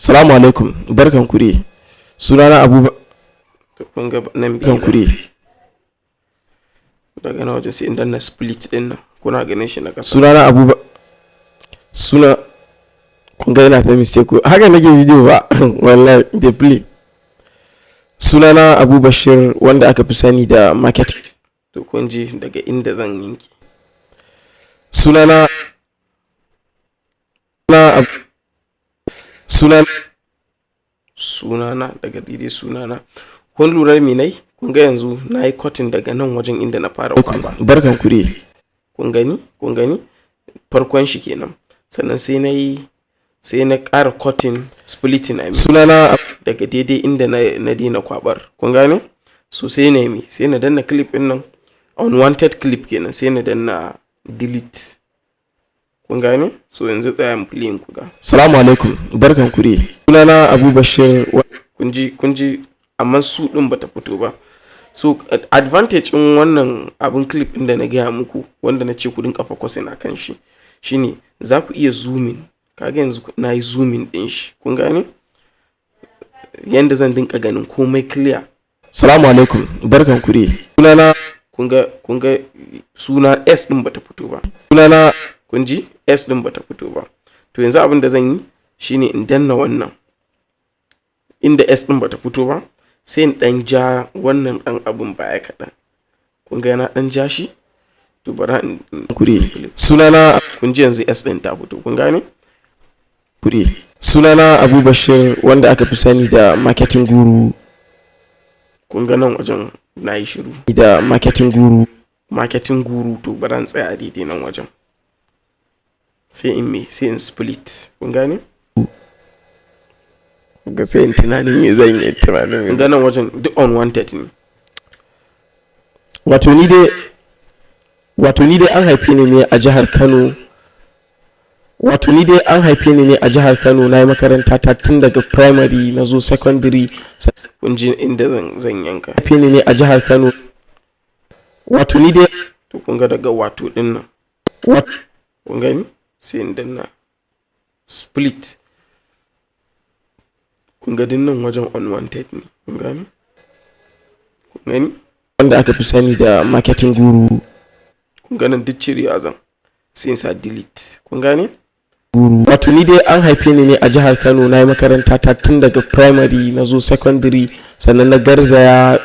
Salamu alaikum, barkan ku dai. Sunana Abuba. To, kun ga nan Barkan ku dai. Daga nan wajen sai in danna split din nan, kuna ganin shi na ƙasa. Sunana Abuba. Suna kun ga yana ta mistake ko haka nake video ba, wallahi dey play. Sunana Abu Bashir, wanda aka fi sani da market. To, kun ji daga inda zan yanke. Sunana na suna Sunana, daga daidai sunana. Kun lura me nayi? Kun ga yanzu na yi cutting daga nan wajen inda na fara kwaba. Barkan ku dai. Kun gani? Kun gani? Farkon shi kenan. Sannan sai na yi, sai na ƙara cutting, splitting I mean. Sunana Daga daidai inda na daina kwabar. Kun gane? So sai na yi, sai na danna clip din nan, unwanted clip kenan, sai na danna delete. Kun gane? So yanzu tsaya mu playing ku ga. Salamu alaikum, barkan ku dai. Sunana Abu Bashir. Kun ji, kun ji, amma su din bata fito ba. So advantage in wannan abin clip din da na gaya muku, wanda na ce ku dinka focusing akan shi, shine za ku iya zooming. Kaga yanzu na yi zooming din shi. Kun gane? Yanda zan dinka ganin komai clear. Salamu alaikum, barkan ku dai. Sunana Kun ga suna, S din bata fito ba. Sunana Kun ji, S din bata fito ba. To, yanzu abin da zan yi shine in danna wannan inda S din bata fito ba, sai in dan ja wannan dan abun baya kaɗan. Kun ga na dan ja shi. To, bara in ku dai. Sunana Kun ji, yanzu S din ta fito. Kun gane? Ku dai. Sunana Abu Bashir, wanda aka fi sani da marketing guru. Kun ga nan wajen na yi shiru. Da marketing guru. Marketing guru. To, bara in tsaya a daidai nan wajen, sai in me? Sai in split. Kun gane? Ga sai in tunanin me zan yi tunanin. Kun ga nan wajen duk unwanted ne. Wato ni dai an haife ni ne a jihar Kano. Wato ni dai an haife ni ne a jihar Kano. Na yi makaranta ta tun daga primary, na zo secondary. Kun ji inda zan yanka. Haife ni ne a jihar Kano. Wato ni dai To, kun ga daga wato din nan, kun gani, sai in danna split. Kun ga dinnan wajen unwanted ne. Kun gani? Kun gani? Wanda aka fi sani da marketing guru. Kun ga nan duk cirewa zan, sai in sa delete. Kun gane? Guru. Wato ni dai an haife ni ne a jihar Kano. Na yi makaranta ta tun daga primary, na zo secondary, sannan na garzaya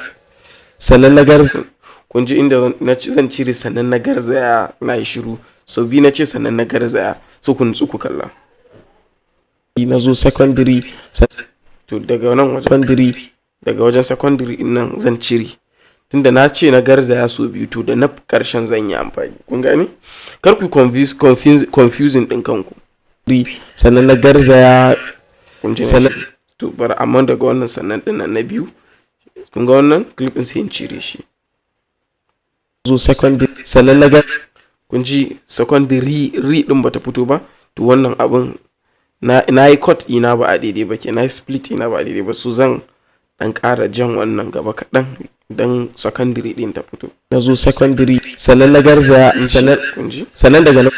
sannan na garzaya Kun ji inda na ci zan cire "sannan na garzaya", na yi shiru sau biyu. Na ce "sannan na garzaya". So ku nutsu ku kalla. Na zo secondary. To, daga nan wajen Secondary. Daga wajen secondary din nan zan cire, tunda na ce "na garzaya" sau biyu. To, da na karshen zan yi amfani. Kun gane? Kar ku confusing din kanku. Sannan na garzaya. Kun ji? Sannan To, bar, amma daga wannan "sannan" din nan na biyu, kun ga wannan clip din, sai in cire shi. Zo secondary, sannan na ga Kun ji, secondary, ri din bata fito ba. To, wannan abun na yi cut ina ba a daidai ba ke, na yi split ina ba a daidai ba. So zan dan ƙara jan wannan gaba kaɗan dan secondary din ta fito. Na zo secondary, sannan na garzaya, sannan Kun ji? Sannan daga nan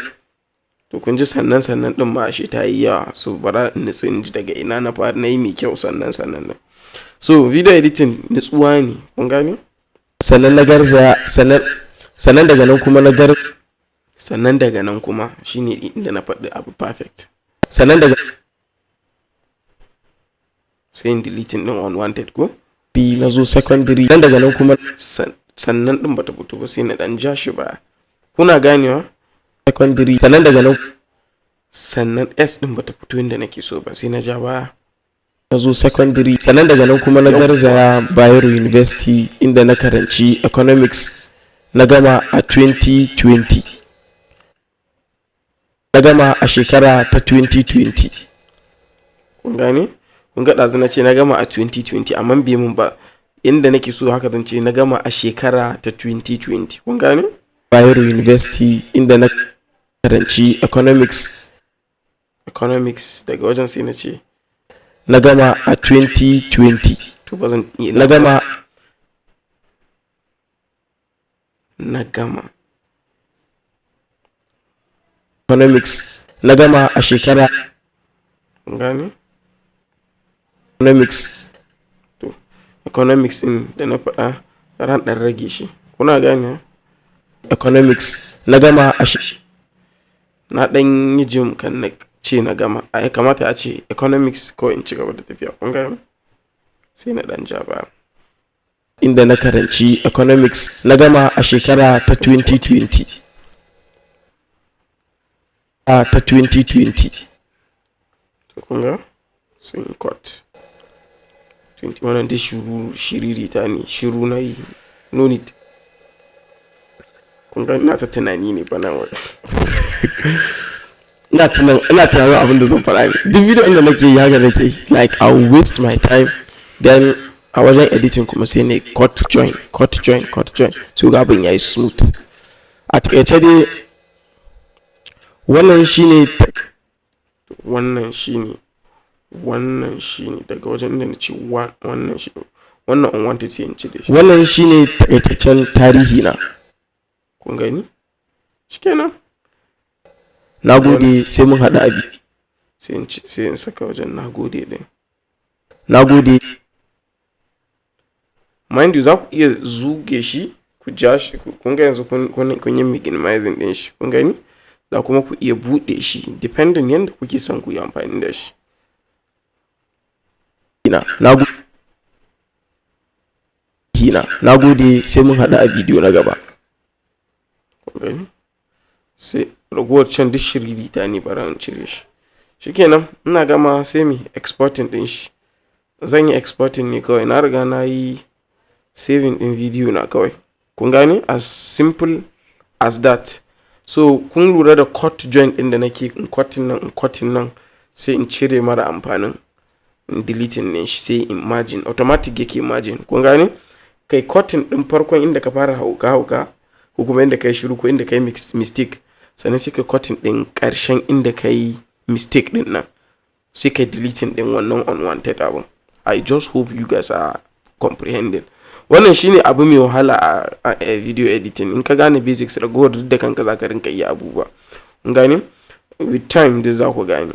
To, kun ji, "sannan sannan" din ma ashe ta yi yawa. So bara in nutsu in ji daga ina na fara na yi mai kyau "sannan sannan" din. So video editing nutsuwa ne. Kun gane? Sannan na garzaya, sannan daga nan kuma na gar "Sannan daga nan kuma" shine inda na faɗi abu perfect. Sannan daga Sai in deleting din unwanted ko. Na zo secondary, nan daga nan kuma "Sannan" din bata fito ba, sai na dan ja shi ba. Kuna ganewa? Secondary, sannan daga nan "Sannan", S din bata fito inda nake so ba, sai na ja baya. Na zo secondary, sannan daga nan kuma na garzaya Bayero University, inda na karanci economics. Na gama a 2020, na gama a shekara ta 2020. Kun gane? Kun ga ɗazu na ce "na gama a 2020", amma bai mun ba. Inda nake so haka zan ce "na gama a shekara ta 2020". Kun gane? Bayero University, inda na karanci economics. Economics, daga wajen sai na ce Na gama a 2020. To, ba zan iya Na gama Na gama economics, na gama a shekara Kun gane? Economics. To, economics ɗin da na faɗa, ran ɗan rage shi. Kuna gane? Economics na gama a Na ɗan yi jim kan na ce na gama. A ya kamata a ce economics ko in ci gaba da tafiya. Kun gane? Sai na ɗan ja baya. Inda na karanci economics na gama a shekara ta 2020, a ta 2020. To, kun ga sun cut 20. Wannan duk shiru shiririta ne, shiru na yi, no need. Kun ga ina ta tunani ne bana wa. Ina tunanin abin da zan faɗa ne. Duk video inda nake yi haka nake yi. Like, I'll waste my time, then a wajen editing kuma sai ne cut, join, cut, join, cut, join. So ga abin yayi smooth. A takaice dai wannan shine Wannan shine, wannan shine daga wajen inda na ce wannan shi, wannan unwanted, sai in cire shi. Wannan shine takaitaccen tarihi na. Kun gani? Shikenan. Na gode, sai mun haɗu a Sai in saka wajen "na gode" din. Na gode. Mind you, za ku iya zuge shi, ku ja shi. Kun ga yanzu kun yi minimizing din shi. Kun gani? Za kuma ku iya buɗe shi depending yanda kuke son ku yi amfani da shi. Na na gode, sai mun haɗu a bidiyo na gaba. Kun gani? Sai ragowar can duk shiririta ne, bara in cire shi. Shikenan, ina gama sai mu exporting din shi. Zan yi exporting ne kawai, na riga na yi saving din video na kawai. Kun gane? As simple as that. So kun lura da cut join din da nake in cutting nan, in cutting nan, sai in cire mara amfanin, in deleting din shi, sai in merging. Automatic yake merging. Kun gane? Kai cutting din farkon inda ka fara hauka hauka, ko kuma inda kai shiru, ko inda kai mistake, sannan sai ka cutting din karshen inda kai mistake din nan, sai ka deleting din wannan unwanted abun. I just hope you guys are comprehending. Wannan shine abu mai wahala a video editing. In ka gane basics, ragowar duk da kanka za ka rinka iya abubuwa. Kun gane? With time duk za ku gane.